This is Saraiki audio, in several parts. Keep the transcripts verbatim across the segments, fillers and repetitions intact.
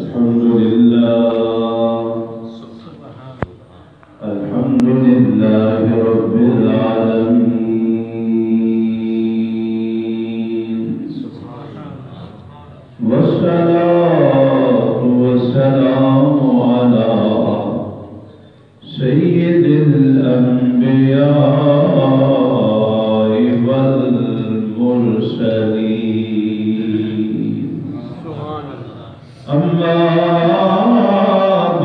الحمد لله. الحمد لله رب العالمين. والصلاة والسلام على سيد الأنبياء والمرسلين. أما بعد،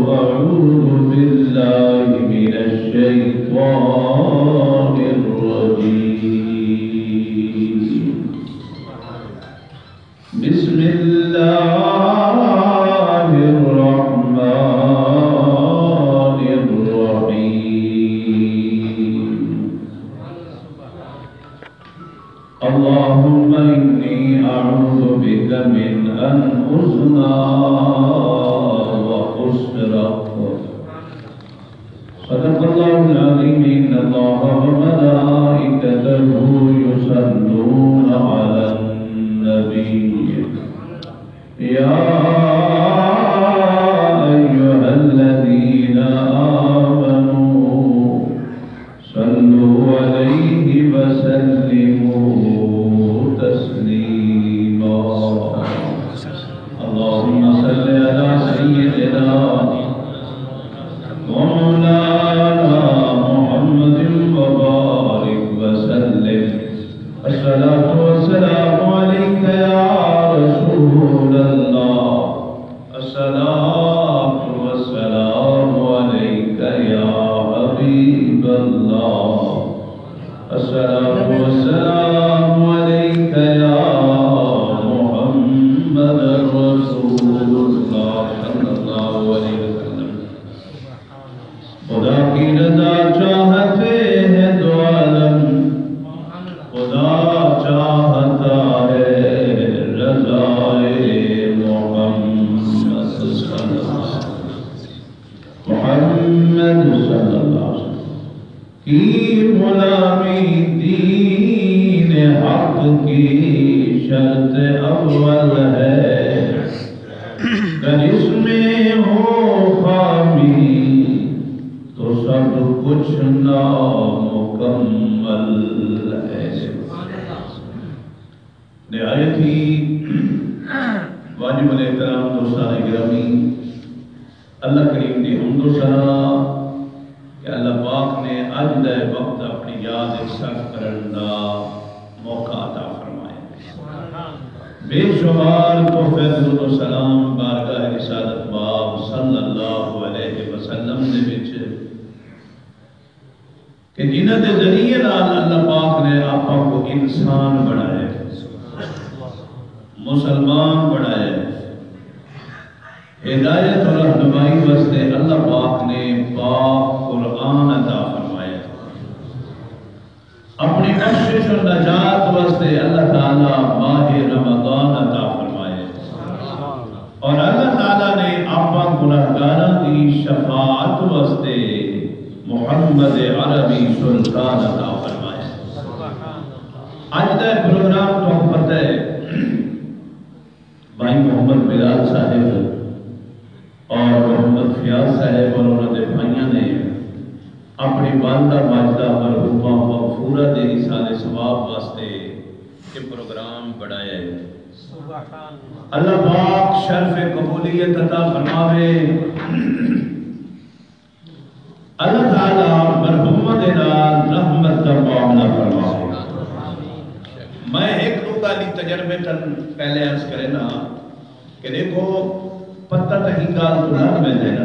أعوذ بالله من الشيطان الرجيم. بسم الله الرحمن الرحيم. اللهم إني أعوذ بك من أن أظلم وأسرق. صدق الله العظيم. إن الله وملائكته يصلون على النبي. يا أيها الذين آمنوا صلوا عليه وسلموا تسليما. اللهم صل على سيدنا ومولانا محمد وبارك وسلم. الصلاة والسلام عليك يا رسول الله. الصلاة والسلام عليك يا حبيب الله. الصلاة والسلام عليك يا محمد رسول الله صلى الله عليه وسلم. خدا کی رضا چاہتے ہیں دو عالم، خدا چاہتا ہے رضائے محمد صلی اللہ علیہ وسلم۔ محمد صلی اللہ علیہ وسلم کی غلامی دین حق کی شرط اول ہے۔ گر اس میں ہو خامی تو سب کچھ نامکمل ہے۔ نہایت ہی واجب الاحترام دوستان گرامی، اللہ کریم دی حمد و ثنا کہ اللہ پاک نے اڄ دے وقت اپݨی یاد اچ صرف کرݨ دا موقع عطا فرمایا۔ بے شمار تحفے درود و سلام بارگاہ رسالت باب صلی اللہ علیہ وسلم دے وچ کہ جنہاں دے ذریعے نال اللہ پاک نے آپاں کوں انسان بݨایا، مسلمان بݨایا، ہدایت و رہنمائی واسطے اللہ پاک نے پاک قرآن عطا فرمایا۔ اپݨی بخشش و نجات واسطے اللہ تعالیٰ ماہ رمضان عطا فرمایا۔ اور اللہ تعالیٰ نے آپاں گناہگاراں دی شفاعت واسطے محمد عربی سلطان عطا فرمایا۔ اڄ دا پروگرام تہاکوں پتہ ہے، بھائی محمد بلال صاحب اور محمد فیاض صاحب اور انہاں دے بھائیاں نے اپݨی والدہ ماجدہ مرحومہ مغفورہ دے ایصال ثواب واسطے اے پروگرام بݨایا ہے۔ اللہ پاک شرف قبولیت عطا فرماوے۔ اللہ تعالیٰ مرحومہ دے نال رحمت دا معاملہ فرماوے۔ میں ہک ݙو ڳالھیں تجربے تن پہلے عرض کرے نا کہ ݙیکھو، پتہ تاں ایں ڳالھ توں لڳ ویندے نا،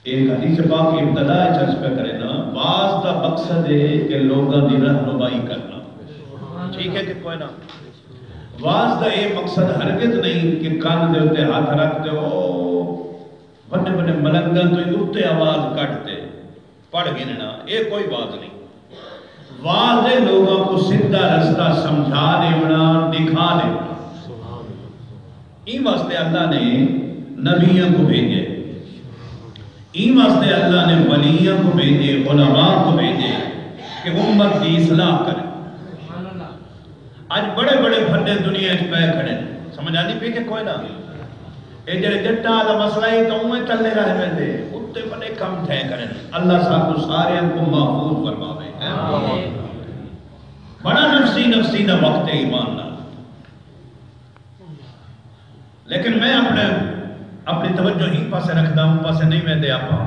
اے حدیث پاک ابتدا اچ عرض پیا کرے نا، وعظ دا مقصد ہے کہ لوگاں دی رہنمائی کرنا۔ ٹھیک ہے کہ کوئی نہ؟ وعظ دا اے مقصد ہرگز نہیں کہ کن دے اتے ہتھ رکھ تے او وݙے وݙے ملنگاں توں اتے آواز کڈھ تے پڑھ گھننا، اے کوئی وعظ نہیں۔ وعظ ہے لوگاں کوں سدھا رستہ سمجھا ݙیوݨا، ݙکھا ݙیوݨا۔ ایں واسطے اللہ نے نبیاں کوں بھیجے، ایں واسطے اللہ نے ولیاں کوں بھیجے، علماء کوں بھیجے کہ امت دی اصلاح کرے۔ اڄ بڑے بڑے بھڈے دنیا اچ پئے کھڑے ہن، سمجھ آندی پئی کہ کوئی نہ؟ اے جڑے جٹاں والا مسئلہ ہے، تاں اونویں تلے رہ ویندے، اتے وݙے کم تھئے کرن۔ اللہ ساکوں ساریاں کوں محفوظ فرماوے۔ بڑا نفسی نفسی دا وقت ہے ایمان نال۔ لیکن میں اپݨے، اپݨی توجہ ہی پاسے رکھدا ہوں، پاسے نہیں ویندے آپاں۔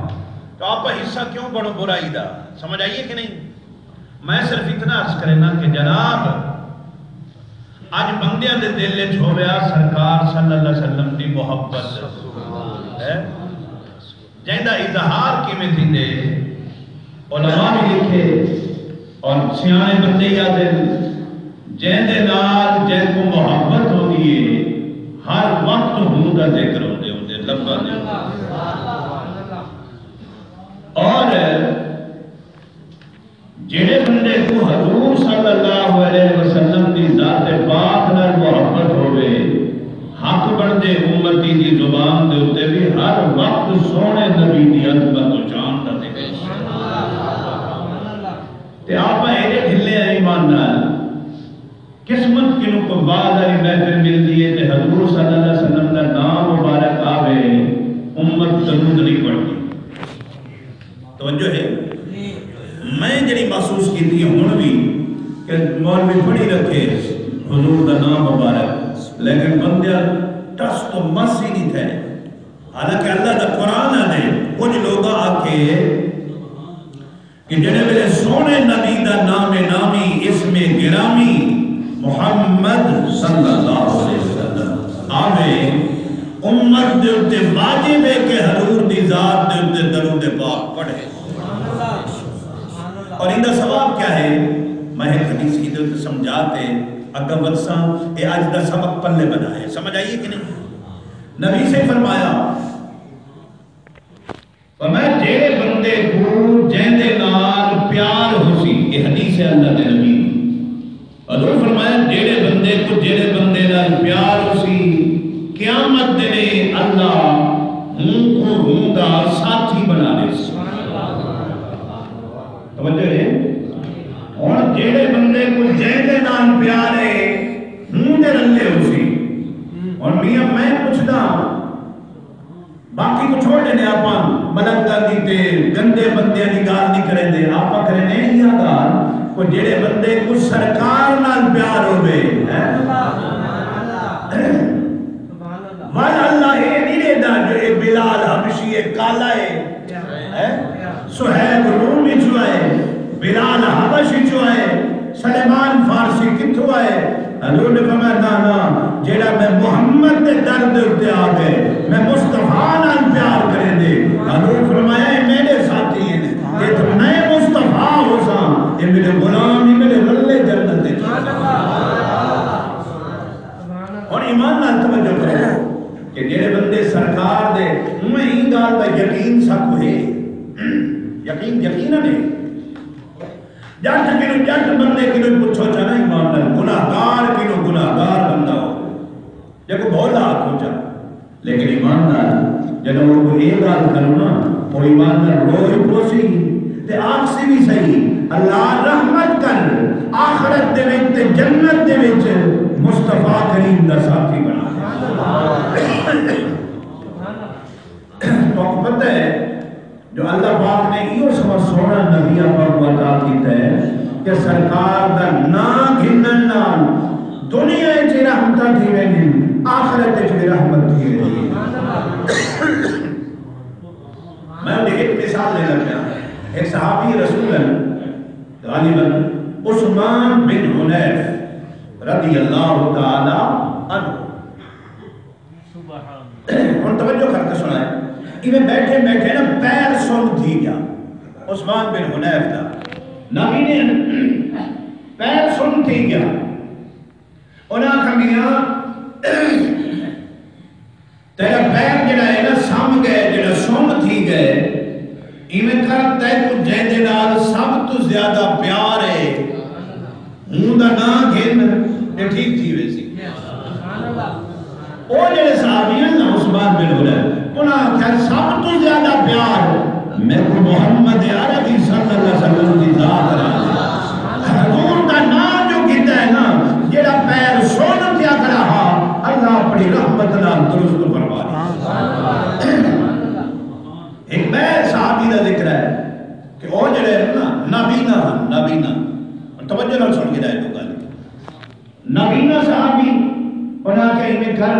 تو آپاں حصہ کیوں بݨو برائی دا؟ سمجھ آئی ہے کہ نہیں؟ میں صرف اتنا عرض کرنا کہ جناب، اڄ بندیاں دے دل وچ ہویا سرکار صلی اللہ علیہ وسلم دی محبت ہے، جیندا اظہار کیویں تھیندے؟ علماء بھی لکھے اور سیاݨے بندے ہی آہدن، جیندے نال جینکوں محبت ہوندی ہے، ہر وقت ہوں دا ذکر ہوندے ہوندے لفظاں دے۔ اور جیڑھے بندے کوں حضور صلی اللہ علیہ وسلم دی ذات پاک نال محبت ہووے، حق بݨدے امتی دی زبان دے اتے وی ہر وقت سوہݨے نبی دی عظمت و شان دا ذکر۔ تے آپاں ایݙے ڈھلے ہیں ایمان نال، قسمت کنوں کوئی وعظ والی محفل ملدی ہے تے حضور صلی اللہ علیہ وسلم دا ناں مبارک آوے، امت درود نہیں پڑھدی۔ توجہ ہے؟ میں جڑی محسوس کیتی ہے ہن وی کہ مولوی پڑھی رکھے حضور دا ناں مبارک، لیکن بندیاں ٹس تو مس ہی نہیں تھے۔ حالانکہ اللہ دا قرآن آدھے، کچھ لوگ آکھے کہ جڑے ویلے سوہݨے نبی دا نام نامی، اسم گرامی محمد صلی اللہ علیہ وسلم آوے، امت دے اتے واجب ہے کہ حضور دی ذات دے اتے درود پاک پڑھے۔ اور ایندا ثواب کیا ہے؟ میں ایک حدیث کی دے اتے سمجھا تے اگاں ودساں، اے اج دا سبق پلے بنائے۔ سمجھ آئی ہے کہ نہیں؟ نبی سے فرمایا، فرمایا، جیڑھے بندے کوں جیندے نال پیار ہوسی، اے حدیث ہے اللہ دے نبی دی۔ حضور فرمایا، جیڑھے بندے کوں جیڑھے بندے نال پیار ہوسی، قیامت دے ݙینہہ اللہ ہوں کوں ہوں دا ساتھی بݨا ݙیسی۔ توجہ ہے؟ ہݨ جیڑھے بندے کوں جیندے نال پیار ہے، ہوں دے رلے ہوسی۔ ہݨ میاں میں پچھدا، باقی کوں چھوڑ ݙیندے آپاں، ملنگاں دی تے گندے بندیاں دی ڳالھ نہیں کریندے، آپاں کریندے ہیں ایہا ڳالھ، کو جیڑھے بندے کوں سرکار نال پیار ہووے، ہیں؟ ول اللہ اے نہیں ݙیہدا جو اے بلال حبشی اے، کالا اے، ہیں؟ صہیب روم وچوں آئے، بلال حبشی وچوں آئے، سلیمان فارسی کتھوں آئے؟ حضور نے فرمایا، نہ، نہ، جیڑھا میں محمد دے در دے اتے آ ڳئے، میں مصطفیٰ نال پیار کریندے۔ حضور فرمایا، اے میݙے ساتھی ہن، جتھ میں مصطفیٰ ہوساں، اے میݙے غلام، اے میݙے رلے جنت وچ۔ اور ایمان نال توجہ کرو کہ جیڑھے بندے سرکار دے، اونویں ایں ڳالھ دا یقین ساکوں ہے، یقین، یقین ہے۔ ڄٹ کنوں ڄٹ بندے کنوں پچھو چا نا ایمان نال، گناہگار کنوں گناہگار بندہ ہو، جیکوں بھولا آکھو چا، لیکن ایمان نال جݙاں او اے ڳالھ کرو نا، او ایمان نال رو ہی پوسی تے آکھسی وی صحیح، اللہ رحمت کر، آخرت دے وچ تے جنت دے وچ مصطفیٰ کریم دا ساتھی بݨا۔ تہاکوں پتہ ہے جو اللہ پاک نے ایہو سوا سوہݨا نبی آپاں کوں عطا کیتا ہے کہ سرکار دا ناں گھنݨ نال دنیا اچ رحمتاں تھی ویندین، آخرت اچ وی رحمت تھی ویندی ہے۔ میں اُنہاں دی ہک مثال ݙینداں پیاں۔ ہک صحابی رسول ہیں، غالباً عثمان بن حنیف رضی اللہ تعالیٰ عنہ۔ ہݨ توجہ کر کے سݨائے، ایویں بیٹھے بیٹھے نا پیر سن تھی ڳیا عثمان بن حنیف دا۔ نبی نے پیر سن تھی ڳیا۔ انہاں آکھیا، میاں، تیݙا پیر جیڑھا ہے نا سم ڳئے، جیڑھا سن تھی ڳئے، ایویں کر تیکوں جیندے نال سب توں زیادہ پیار ہے، اوندا ناں گھن تے ٹھیک تھی ویسی۔ او جیڑھے صحابی ہن نا، عثمان بن حنیف، انہاں آکھیا، سب توں زیادہ پیار میکوں محمد عربی صلی اللہ علیہ وسلم دی ذات نال۔ حضور دا ناں جو گھدا ہے نا، جیڑھا پیر سن تھیا کھڑا ہا، اللہ نال درست فرما ݙے۔ ہک ٻئے صحابی دا ذکر ہے کہ او جڑے ہن نا، نابینا ہن، نابینا۔ توجہ نال سݨ کے ݙیہو ڳالھ۔ نابینا صحابی، انہاں آکھیا ایویں کر،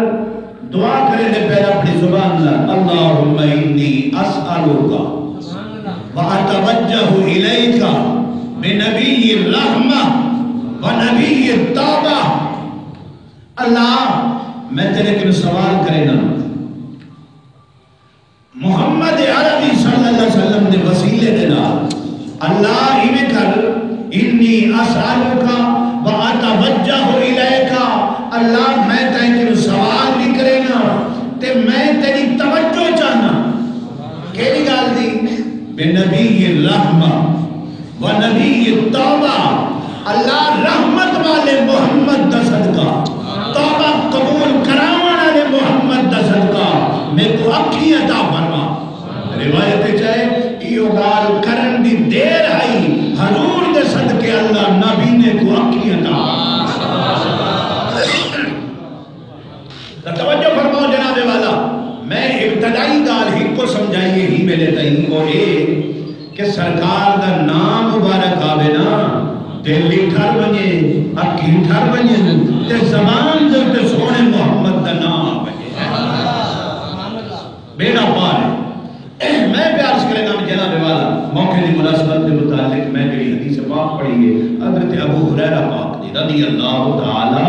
دعا کریندے پئے اپݨی زبان نال، اللہم انی اسألک و اتوجہ الیک بنبی الرحمہ و نبی التوبہ۔ اللہ، میں تیݙے کنوں سوال کرینداں محمد عربی صلی اللہ علیہ وسلم دے وسیلے دے نال، اللہ ایویں کر، انی اسألک و اتوجہ الیک، اللہ میں تیݙے کنوں سوال وی کرینداں تے میں تیݙی توجہ چاہنداں۔ کیڑھی ڳالھ دی؟ بنبی الرحمہ و نبی التوبہ، اللہ رحمت والے محمد دا صدقہ، توبہ قبول کراوݨ والے محمد دا صدقہ میکوں اکھیں عطا فرما۔ روایت وچ ہے، ایہو ڳالھ کرݨ دی دیر ہئی، حضور دے صدقے اللہ نابینے کوں اکھیں عطا فرما۔ تاں توجہ فرماؤ جناب والا، میں ابتدائی ڳالھ ہکو سمجھائی ہے ہی ویلے تئیں، او اے کہ سرکار دا ناں مبارک آوے نا، دل ہی ٹھر ونڄے، اکھیں ٹھر ونڄن تے زبان دے اتے سوہݨے محمد دا ناں آ ونڄے۔ بیڑا پار ہے۔ میں پیا عرض کرینداں جناب والا، موقع دی مناسبت دے متعلق میں جڑی حدیث پاک پڑھی ہے، حضرت ابو ہریرہ پاک دی رضی اللہ تعالی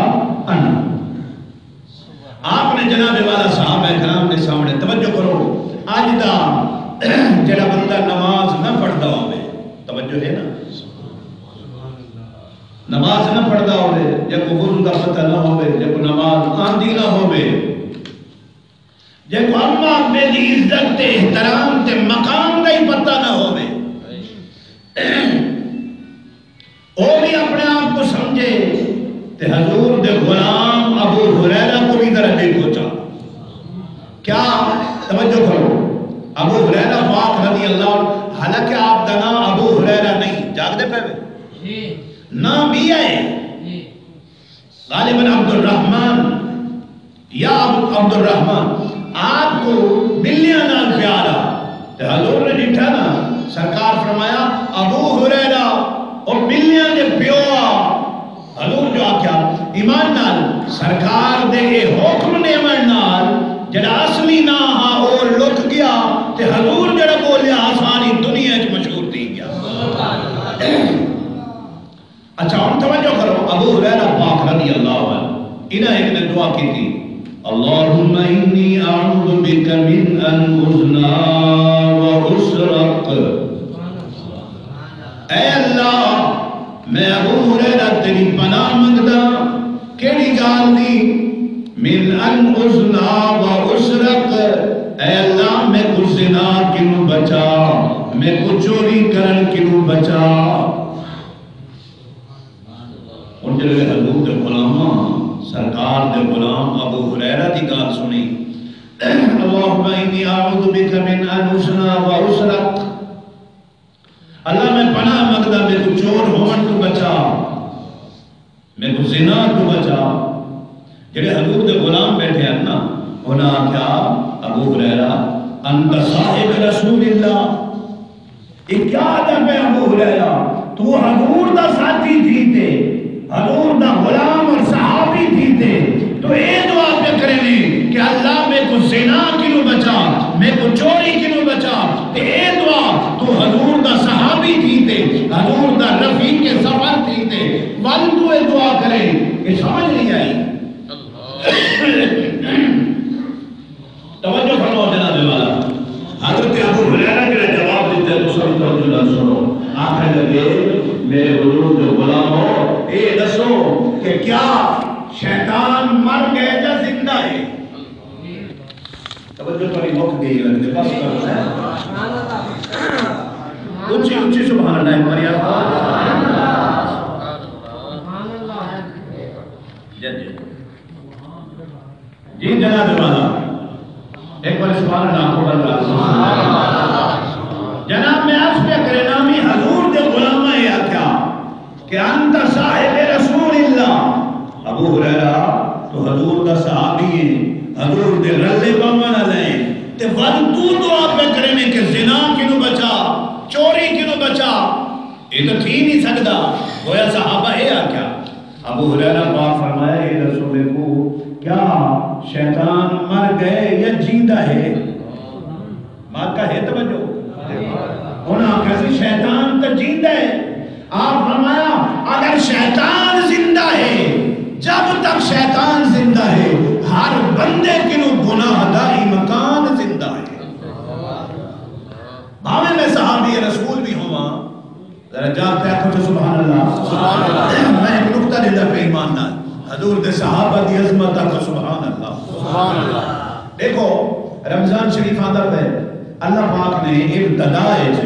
عنہ۔ آپ نے جناب والا صحابہ کرام دے سامنے، توجہ کرو، اڄ دا جڑا بندہ نماز نہ پڑھدا ہووے، توجہ ہے نا، نماز نہ پڑھدا ہووے، جیکوں وضو دا پتہ نہ ہووے، جیکوں نماز آندی نہ ہووے، جیکوں اماں ابے دی عزت تے احترام تے مقام دا ہی پتہ نہ ہووے، او وی اپݨے آپ کوں سمجھے تے حضور دے غلام ابو ہریرہ کوں وی ذرا ݙیکھو چا۔ کیا، توجہ کرو، ابو ہریرہ پاک رضی اللہ عنہ، حالانکہ آپ دا ناں ابو ہریرہ نہیں، جاڳدے پئے وے؟ ناں ٻیا ہے۔ غالباً عبد الرحمن یا ابو عبد الرحمن، آپ کوں ٻلیاں نال پیار آ۔ تے حضور نے ݙٹھا نا، سرکار فرمایا، ابو ہریرہ، او ٻلیاں دے پیو آ۔ حضور جو آکھیا، ایمان نال سرکار دے اے حکم ݙیوݨ نال جڑا اصلی ناں ہا، او لک ڳیا، تے حضور جڑا ٻولیا، ساری دنیا اچ مشہور تھی ڳیا۔ اچھا، ہݨ توجہ کرو، ابو ہریرہ پاک رضی اللہ عنہ، انہاں ہک ݙینہہ دعا کیتی، اللہم انی اعوذ بک من ان ازنی و اسرق۔ اے اللہ، میں ابو ہریرہ تیݙی پناہ منگداں، کیڑھی ڳالھ دی؟ من ان ازنی و اسرق، اے اللہ، میکوں زنا کنوں بچا، میکوں چوری کرݨ کنوں بچا۔ ہݨ جیڑھے حضور دے غلاماں، سرکار دے غلام ابو ہریرہ دی ڳالھ سݨی، اللہم انی اعوذ بک من ان ازنی و اسرق، اللہ میں پناہ منگدا میکوں چور ہووݨ توں بچا، میکوں زنا توں بچا۔ جیڑھے حضور دے غلام ٻیٹھے ہن نا، انہاں آکھیا، ابو ہریرہ، انت صاحب رسول اللہ، اے کیا آہدا پئے ابو ہریرہ؟ توں حضور دا ساتھی تھی تے، حضور دا غلام اور صحابی تھی تے، توں اے دعا پیا کریندیں کہ اللہ میکوں زنا کنوں بچا، میکوں چوری کنوں بچا، تے اے دعا توں حضور دا صحابی تھی تے، حضور دا رفیق سفر تھی تے، ول توں اے دعا کریں، اے سمجھ نہیں آئی۔ توجہ فرماؤ جناب والا۔ حضرت ابو ہریرہ جڑا جواب ݙتا ہے، تساں وی توجہ نال سݨو۔ آکھݨ لڳے، میرے حضور دے غلامو، اے ݙسو کہ کیا شیطان مر ڳئے یا زندہ ہے؟ توجہ تہاݙی مک ڳئی لڳدے، بس کرو۔ اچی اچی سبحان اللہ، ایک بار یار۔ جی، جی۔ جی جناب والا، ایک بار سبحان اللہ آکھو، بندہ۔ جناب، میں عرض پیا کرینداں، میں حضور دے غلاماں اے آکھیا کہ انت صاحب رسول اللہ، ابو ہریرہ، توں حضور دا صحابی ہیں، حضور دے رلے پاوݨ آلا ہے۔ تے ول توں دعا پیا کرینے کہ زنا کنوں بچا، چوری کنوں بچا۔ اے تاں تھی نہیں سڳدا۔ گویا صحابہ اے آکھیا۔ ابو ہریرہ پاک فرمایا، اے ݙسو میکوں، کیا شیطان مر ڳئے یا جیندا ہے؟ مارکا ہے توجہ؟ انہاں آکھیا سی، شیطان تاں جیندا ہے۔ آپ فرمایا، اگر شیطان زندہ ہے، جب تک شیطان زندہ ہے، ہر بندے کنوں گناہ دا امکان زندہ ہے۔ بھاویں میں صحابی رسول بھی ہوواں، ذرا جاگ تے آکھو تے سبحان اللہ۔ سبحان اللہ۔ میں ایک نقطہ ݙیندا پیا ایمان نال۔ حضور دے صحابہ دی عظمت آکھو سبحان اللہ۔ سبحان اللہ۔ ݙیکھو، رمضان شریف آندا پئے، اللہ پاک نے ابتدا وچ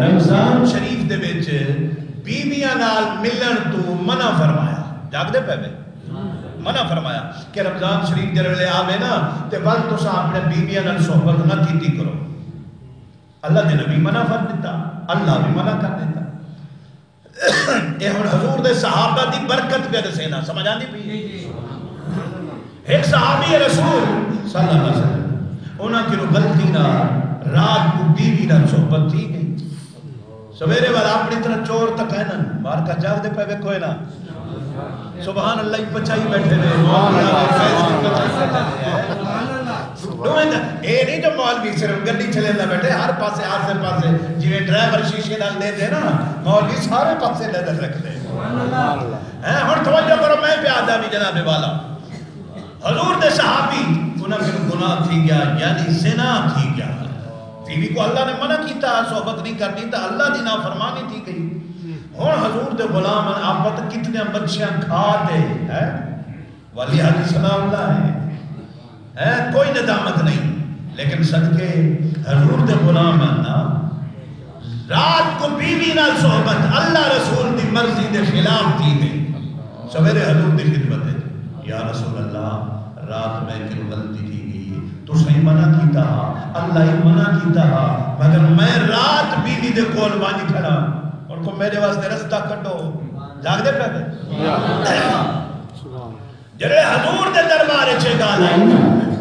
رمضان شریف دے وچ بیویاں نال ملݨ توں منع فرمایا۔ جاڳدے پئے وے؟ منع فرمایا کہ رمضان شریف جیڑھے ویلے آوے نا، تے ول تساں اپݨے بیویاں نال صحبت نہ کیتی کرو۔ اللہ دے نبی منع کر ݙتا، اللہ بھی منع کر ݙتا۔ اے ہݨ حضور دے صحابہ دی برکت پیا ݙسینا، سمجھ آندی پئی ہے؟ ہک صحابی رسول صلی اللہ علیہ وسلم، انہاں کنوں غلطی نال رات کوں بیوی نال صحبت تھی ڳئی۔ سویرے والا اپݨی طرح چور تاں کائنی، مارکا جاڳدے پئے وے کوئی نہ۔ سبحان اللہ ہی پچائی بیٹھے وے، مولوی آوے، فیض دی قدر کرے۔ ݙوہیں دا، اے نہیں جو مولوی صرف گݙی چلیندا بیٹھے، ہر پاسے آسے پاسے، جیویں ڈرائیور شیشے نال ݙیہدے نا، مولوی سارے پاسے نظر رکھدے۔ ہیں، ہݨ توجہ کرو، میں پیا آہدا بھی جناب والا۔ حضور دے صحابی، انہاں کنوں گناہ تھی ڳیا، یعنی زنا تھی ڳیا۔ بیوی کوں اللہ نے منع کیتا، صحبت نہیں کرنی، تاں اللہ دی نافرمانی تھی ڳئی۔ ہݨ حضور دے غلام ہن، آپ پتہ کتنیاں مچھیاں کھا تے، ہیں؟ ولی حاجی ثناء اللہ ہے، ہیں؟ کوئی ندامت نہیں، لیکن صدقے حضور دے غلام ہن نا، رات کوں بیوی نال صحبت اللہ رسول دی مرضی دے خلاف تھی ڳئی۔ سویرے حضور دی خدمت وچ، یا رسول اللہ، رات میں کنوں غلطی تھی ڳئی ہے، تساں ہی منع کیتا ہا، اللہ ہی منع کیتا ہا، مگر میں رات بیوی دے کول ونڄ کھڑا، ہݨ کوئی میݙے واسطے رستہ کڈھو۔ جاڳدے پئے وے؟ جیڑھے حضور دے دربار وچ اے ڳالھ آئی نا،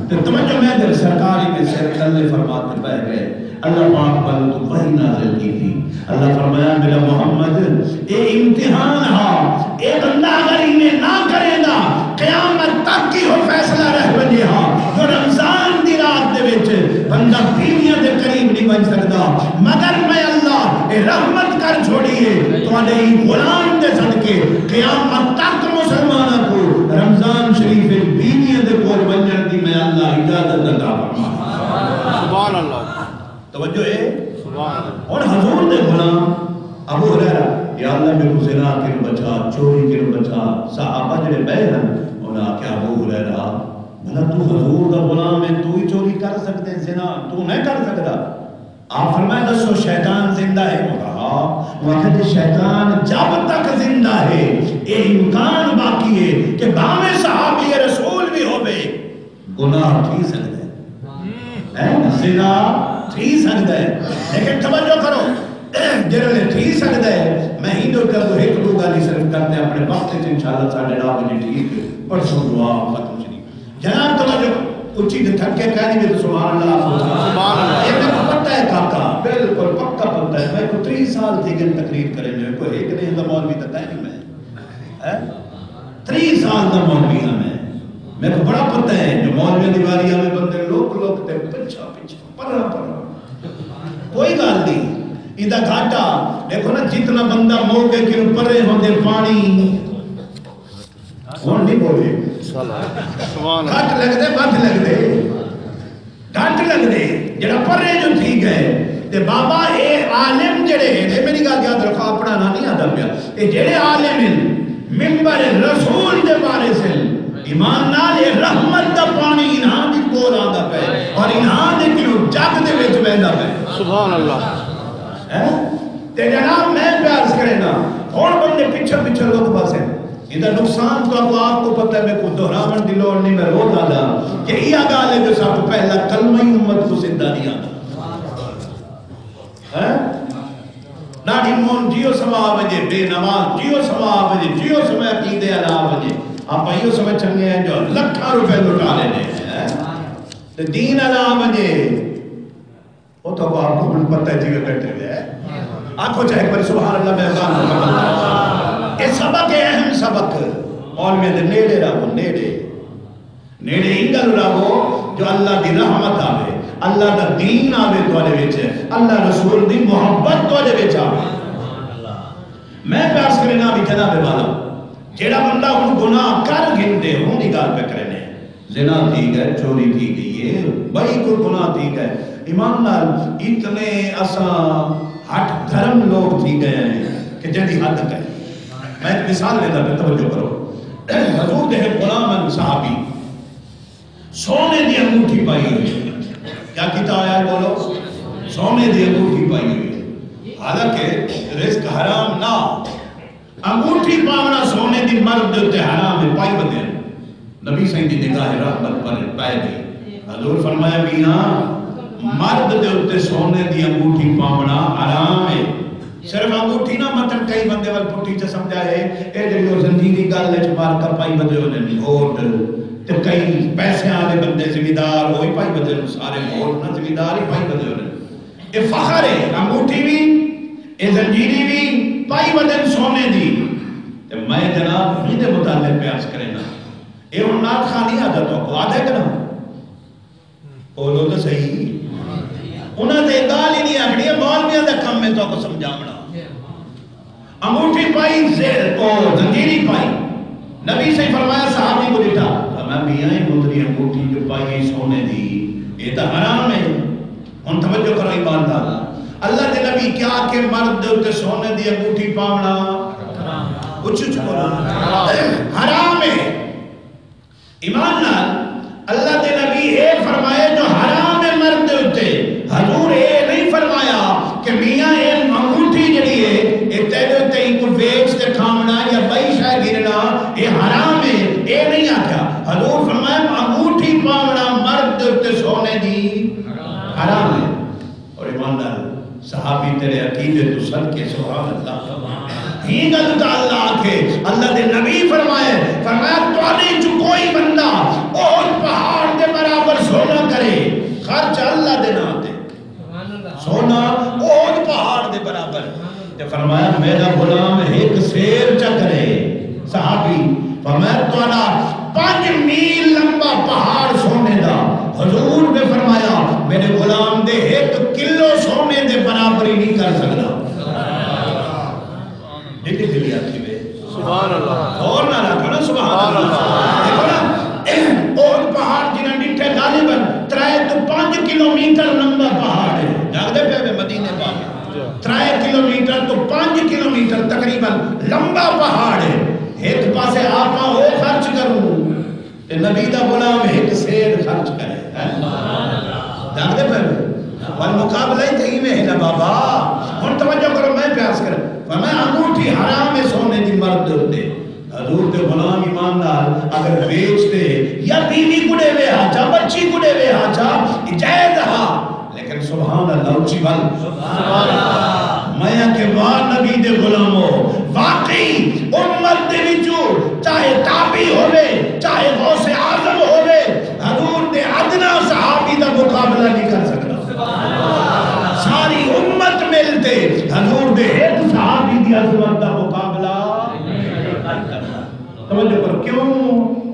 تے توجہ، میں دے سرکار دے سر تلے فرما تے پئے ڳئے۔ اللہ پاک ول توں وحی نازل کیتی۔ اللہ فرمایا، میرا محمد، اے امتحان ہا، اے بندہ اگر ایویں نہ کریندا، قیامت تک ایہو فیصلہ رہ ونڄے ہا جو رمضان دی رات دے وچ بندہ بیویاں دے قریب نہیں ونڄ سڳدا۔ مگر میں اللہ اے رحمت کر چھوڑی ہے تہاݙے ایں غلام دے صدقے، قیامت تک مسلماناں کوں رمضان شریف وچ بیویاں دے کول ونڄݨ دی میں اللہ اجازت عطا فرماواں۔ سبحان اللہ۔ توجہ ہے؟ سبحان اللہ۔ ہݨ حضور دے غلام ابو ہریرہ، یا اللہ میکوں زنا کنوں بچا، چوری کنوں بچا۔ صحابہ جیڑھے ٻئے ہن، انہاں آکھیا، ابو ہریرہ، بھلا توں حضور دا غلام ہے، توں ہی چوری کر سڳدے، زنا توں نہیں کر سڳدا؟ آپ فرمایا، ݙسو شیطان زندہ ہے؟ انہاں آکھیا، ہاں۔ انہاں آکھیا، جے شیطان جب تک زندہ ہے، اے امکان باقی ہے کہ بھاویں صحابی رسول بھی ہووے، گناہ تھی سڳدا ہے، ہیں؟ زنا تھی سڳدا ہے، لیکن توجہ کرو، جیڑھے ویلے تھی سڳدا ہے، میں ایندے اتے ہک ݙو ڳالھیں صرف کر تے اپݨے وقت وچ انشاءاللہ ساݙے ݙاہ وڄے ٹھیک پڑھسوں دعا ختم شریف۔ جناب توجہ، اچی تے تھک کے کہہ ݙیوے تے سبحان اللہ۔ سبحان اللہ۔ اے میکوں پتہ ہے کاکا، بالکل پکا پتہ ہے، میکوں تریہہ سال تھی ڳئے تقریر کریندے ہوئے، کوئی ہک ݙینہہ دا مولوی تاں کائنی میں۔ ہیں؟ تریہہ سال دا مولوی ہاں میں۔ میکوں بڑا پتہ ہے جو مولویاں دی واری آوے بندے لک لک تے پچھا پچھا، پرا پرا۔ کوئی ڳالھ نہیں۔ ایندا گھاٹا، ݙیکھو نا، جتنا بندہ موقع کنوں پرے ہوندے پاݨی ہݨ نہیں بولے۔ سبحان اللہ۔ گھٹ لڳدے، ودھ لڳدے۔ ڈٹ لڳدے، جیڑھا پرے جو تھی ڳئے۔ تے بابا، اے عالم جیڑھے ہن، اے میݙی ڳالھ یاد رکھو، اپݨا ناں نہیں آہدا پیا، اے جیڑھے عالم ہن، ممبر رسول دے وارث ہن، ایمان نال اے رحمت دا پاݨی انہاں دی کول آندا پئے اور انہاں دے کنوں جڳ دے وچ ویندا پئے۔ سبحان اللہ۔ ہیں؟ تے جناب، میں پیا عرض کرینداں، ہݨ بندے پچھے پچھے لک پاسے۔ ایندا نقصان تہاکوں آپ کوں پتہ ہے، میکوں دہراوݨ دی لوڑ نہیں، میں روز آہداں کہ ایہا ڳالھ ہے جو سب توں پہلا کلمہ ہی امت کوں زندہ نہیں آندا۔ ہیں؟ ݙاڑھی مون جیو سما ونڄے، بے نماز جیو سما ونڄے، جیو سمے عقیدے آلا ونڄے۔ آپاں ایہو سمجھ چنڳے ہیں جو لکھاں روپے لٹا لیندے ہیں۔ تے دین والا آ ونڄے، اتھاں کو آپ کو ہن پتہ ہے جیویں بیٹھے ہوئے ہیں۔ آکھو چاہے ایک بار سبحان اللہ، میں اذان کو پڑھ۔ اے سبق ہے، اہم سبق۔ مولویاں دے نیڑے رہو، نیڑے۔ نیڑے ایں گل رہو جو اللہ دی رحمت آوے، اللہ دا دین آوے تہاݙے وچ، اللہ رسول دی محبت تہاݙے وچ آوے۔ میں پیا عرض کرینا بھی جناب والا، جیڑا بندہ ہن گناہ کر گھندے، ہن دی گل پہ کرینے، زنا تھی ڳئے، چوری تھی ڳئی ہے، ٻئی کوئی گناہ تھی ڳئے۔ ایمان نال اتنے اساں ہٹ دھرم لوگ تھی ڳئے ہیں کہ جیندی حد کائنی۔ میں ایک مثال ݙیندا پیا، توجہ کرو۔ حضور دے ہک غلام ہن صحابی، سونے دی انگوٹھی پائی ہوئی ہے۔ کیا کیتا ہویا ہے بولو؟ سونے دی انگوٹھی پائی ہوئی ہے۔ حالانکہ رزق حرام نہ ہو، انگوٹھی پاوݨا سونے دی مرد دے اتے حرام ہے، پائی ودے۔ نبی سائیں دی نگاہ رحمت پر پائے گئی۔ حضور فرمایا، میاں، مرد دے اتے سونے دی انگوٹھی پاوݨا حرام ہے۔ صرف انگوٹھی نہ، متن کئی بندے ول پٹھی چ سمجھا ہے، اے جڑی او زنجیری گل وچ مارکا پائی ودے ہوندے، نوٹ، تے کئی پیسے والے بندے زمیندار ہوئی پائی ودے ہوندے، سارے نوٹ نہ زمیندار ہی پائی ودے ہوندے۔ اے فخر ہے، انگوٹھی وی، اے زنجیری وی پائی ودن سونے دی۔ تے میں جناب ہی دے متعلق پیاس کرینا۔ اے ہن نعت خانی آدھا تو کو آدھے کہ نہ؟ بولو تو صحیح۔ انہاں تے ڳالھ ہی نہیں آکھݨی، اے مولویاں دا کم ہے تو کو سمجھاوݨا۔ انگوٹھی پائی، زیر او زنجیری پائی۔ نبی صحیح فرمایا، صحابی کو ݙٹھا، فرمایا، میاں، اے مندری انگوٹھی جو پائی ہے سونے دی، اے تاں حرام ہے۔ ہن توجہ کرو ایمان نال۔ اللہ دے نبی کیا کہ مرد دے اتے سونے دی انگوٹھی پاوݨا؟ اچ اچ بولو۔ حرام ہے۔ ایمان نال، اللہ دے نبی اے فرمائے جو حرام ہے مرد دے اتے۔ حضور اے نہیں فرمایا کہ میاں اے انگوٹھی جڑی ہے، اے تیرے اتے ہی کوئی ویچ تے کھاوݨا یا بئی شے گھنݨا، اے حرام ہے، اے نہیں آکھیا۔ حضور فرمایا انگوٹھی پاوݨا مرد دے اتے سونے دی حرام ہے۔ اور ایمان نال صحابی تیرے عقیدے تو صدقے، سبحان اللہ۔ ہی گل دا اللہ آکھے، اللہ دے نبی فرمائے، فرمایا، تہاݙے چوں کوئی بندہ احد پہاڑ دے برابر سونا کرے، خرچ اللہ دے ناں تے۔ سونا احد پہاڑ دے برابر۔ تے فرمایا، میرا غلام ہک سیر چا کرے۔ صحابی فرمایا، تہاݙا پنج میل لمبا پہاڑ سونے دا۔ حضور نے فرمایا، میرے غلام دے ہک کلو سونے دے برابری نہیں کر سکدا۔ ایڈی دلی آکھی وے۔ سبحان اللہ۔ زور نال آکھو نا، سبحان اللہ۔ دیکھو نا، احد پہاڑ جنہاں ݙٹھے غالباً ترے توں پنج کلومیٹر لمبا پہاڑ ہے۔ جاڳدے پئے وے مدینے پاک۔ ترے کلومیٹر توں پنج کلومیٹر تقریباً لمبا پہاڑ ہے۔ ہک پاسے آپاں او خرچ کروں تے نبی دا غلام ہک سیر خرچ کرے۔ ہیں؟ جاڳدے پئے وے؟ ول مقابلہ ہی تے ایویں ہے نا بابا۔ ہݨ توجہ کرو، میں پیاس کر، فرمایا انگوٹھی حرام ہے سونے دی مرد دے اتے۔ حضور دے غلام ایمان نال اگر ویچ تے یا بیوی کوں ݙیوے ہا چا، بچی کوں ݙیوے ہا چا، جائز ہا۔ لیکن سبحان اللہ، اچی ول۔ میں آکھے، واہ نبی دے غلامو، واقعی امت دے وچوں چاہے تابعی ہووے، چاہے غوث اعظم ہووے، حضور دے ادنیٰ صحابی دا مقابلہ نہیں کر سکدا۔ ساری امت مل تے حضور دے ہک صحابی دی عظمت دا مقابلہ نہیں کر سکدا۔ توجہ کرو، کیوں؟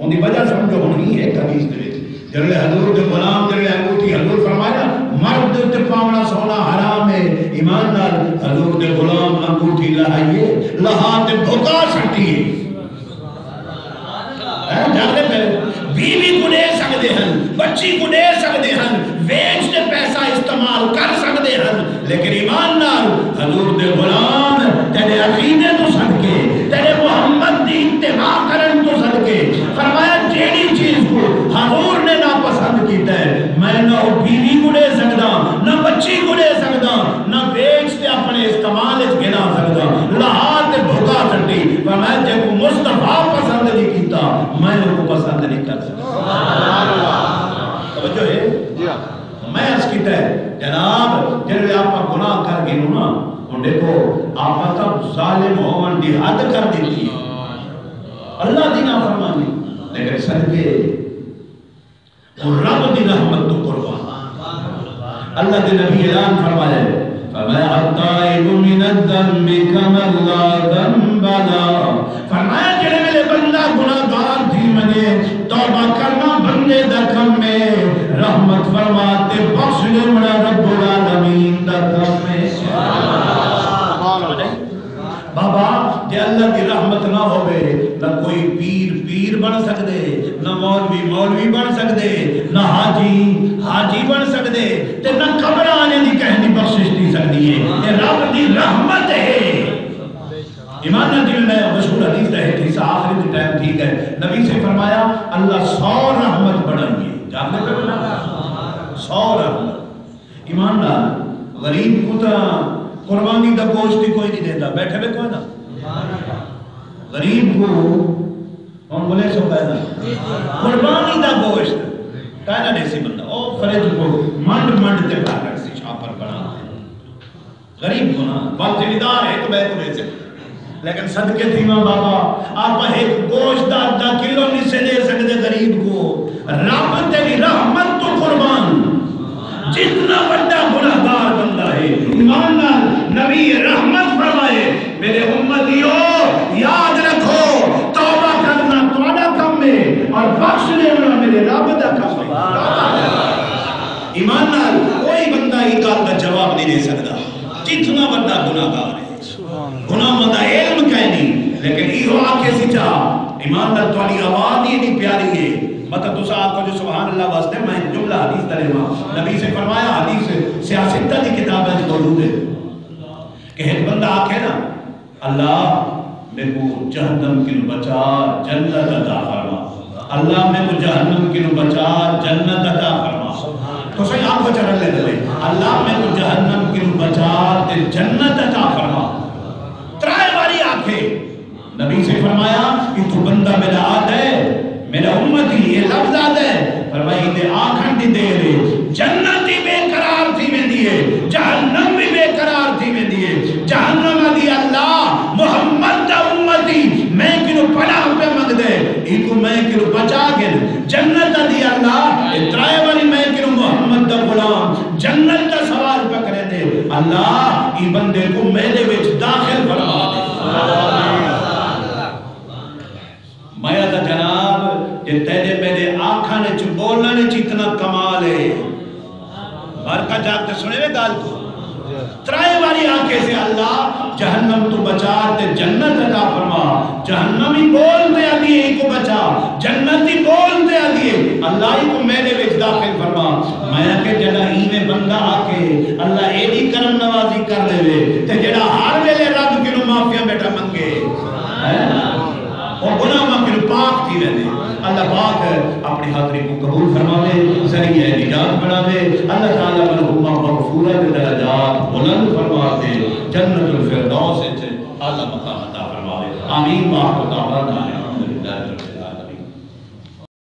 اوندی وجہ سمجھو۔ ہݨ ہی ہک حدیث دے وچ جڑے حضور دے غلام جڑے انگوٹھی حضور فرمایا نا، مرد دے اتے پاوݨا سونا حرام ہے۔ ایمان نال حضور دے غلام انگوٹھی لہائیے، لہا تے بھکا سٹیے۔ ہیں؟ جاڳدے پئے؟ بیوی کوں ݙے سڳدے ہن، بچی کوں ݙے سڳدے ہن، ویچ تے پیسہ استعمال کر سڳدے ہن، لیکن ایمان نال حضور دے غلام، تیݙے عقیدے توں صدقے، تیݙے محمد دی اتباع کرݨ توں صدقے، فرمایا جیڑھی چیز کوں حضور نے ناپسند کیتا ہے، میں نہ او بیوی کوں ݙے سڳداں، نہ بچی کوں ݙے سڳداں، نہ ویچ تے اپݨے استعمال اچ گھنا سڳداں۔ لہا تے بھکا سٹی، فرمایا جیکوں مصطفیٰ پسند نہیں کیتا، میں اوکوں پسند نہیں کر سڳدا۔ توجہ ہے؟ جی ہاں۔ میں عرض کیتا ہے، جناب، جیڑھے آپاں گناہ کر گھنوں نا، ہݨ ݙیکھو، آپاں تاں ظالم ہووݨ دی حد کر ݙتی ہے۔ اللہ دی نافرمانی، لیکن صدقے، ہݨ رب دی رحمت توں اللہ دے نبی اعلان فرمایا ہے، فرمایا، "التائب من الذنب کمن لا ذنب له۔" فرمایا، جڑے ویلے بندہ گناہگار تھی ونڄے، توبہ کرنا بندے دا کم ہے، رحمت فرما تے بخش ݙیوݨا رب العالمین دا کم ہے۔ بابا، جے اللہ دی رحمت نہ ہووے، نہ کوئی پیر پیر بݨ سڳدے، نہ مولوی مولوی بݨ سڳدے، نہ حاجی حاجی بݨ سڳدے، تے نہ قبر آلیں دی کہیں دی بخشش تھی سڳدی ہے۔ اے رب دی رحمت ہے۔ ایمان نال، جیویں میں مشہور حدیث دا ہک حصہ، آخری دی ٹائم تھی ڳئے، نبی سے فرمایا، اللہ سو رحمت بݨائی ہے۔ جاندے پئے ہو نا؟ سو رحمت۔ ایمان نال، غریب کوں تاں قربانی دا گوشت ہی کوئی نہیں ݙیندا، بیٹھے وے کوئی نہ۔ غریب کوں ہݨ بولے سو پیدا قربانی دا گوشت کائے نہ ݙیسی بندہ، او فریج کوں منڈ منڈ تے بھر رکھسی، چھاپر بݨا تے۔ غریب کوں نہ، بس زمیندار ہک ٻئے کوں ݙیسے۔ لیکن صدقے تھیواں بابا، آپاں ہک گوشت دا ادھا کلو نسے ݙے سڳدے غریب کوں۔ رب تیری رحمت توں قربان، جتنا وݙا گناہگار بندہ ہے۔ ایمان نال، نبی رحمت فرمائے، میرے امتیو، یاد رکھو، توبہ کرنا تہاݙا کم ہے اور بخش ݙیوݨا میرے رب دا کم ہے۔ ایمان نال، کوئی بندہ ایں ڳالھ دا جواب نہیں ݙے سڳدا، جتنا وݙا گناہگار ہے۔ گناہاں دا علم کائنی، لیکن ایہو آکھیسی چا، ایمان نال، تہاݙی آواز ہی ایݙی پیاری ہے۔ مطلب تساں آکھو جو سبحان اللہ واسطے میں جملہ حدیث دا لیواں۔ نبی سے فرمایا، حدیث سیاہ ستہ دی کتاب وچ موجود ہے کہ ہک بندہ آکھے نا، اللہ میکوں جہنم کنوں بچا، جنت عطا فرما۔ اللہ میکوں جہنم کنوں بچا، جنت عطا فرما۔ تساں آکھو چا رلے دلے، اللہ میکوں جہنم کنوں بچا تے جنت عطا فرما۔ ترائے واری آکھے۔ نبی سے فرمایا، اتھوں بندہ میݙا آہدا ہے، میݙا امتی، اے لفظ آہدا ہے، فرمایا، ایندے آکھݨ دی دیر ہے، جنت ہی بے قرار تھی ویندی ہے، جہنم بھی بے قرار تھی ویندی ہے۔ جہنم آہدی، اللہ، محمد دا امتی میں کنوں پناہ پیا منگدے، اینکوں میں کنوں بچا گھن۔ جنت آہدی، اللہ، اے ترائے واری میں کنوں محمد دا غلام جنت دا سوال پیا کریندے، اللہ، ایں بندے کوں میݙے وچ داخل فرما ݙے۔ میں آہدا، جناب، جے تیݙے میݙے آکھݨ اچ، ٻولݨ اچ اتنا کمال ہے، بھر کا جاگ تے سݨے وے ڳالھ کوں۔ ترائے واری آکھیسے، اللہ، جہنم توں بچا تے جنت عطا فرما۔ جہنم ہی ٻول تے آہدی ہے، اینکوں بچا، جنت ہی ٻول تے آہدی ہے، اللہ، اینکوں میݙے وچ داخل فرما۔ میں آکھیا، جݙاں ایویں بندہ آکھے، اللہ ایݙی کرم نوازی کر ݙیوے، تے جیڑھا ہر ویلے رب کنوں معافیاں ٻیٹھا منگے، ہیں؟ او گناہاں کنوں پاک تھی ویندے۔ اللہ پاک اپݨی حاضری کوں قبول فرماوے، ذریعہ نجات بݨاوے۔ اللہ تعالیٰ مرحومہ مغفورہ دے درجات بلند فرما تے جنت الفردوس وچ اعلیٰ مقام عطا فرماوے۔ آمین۔ وآخر دعوانا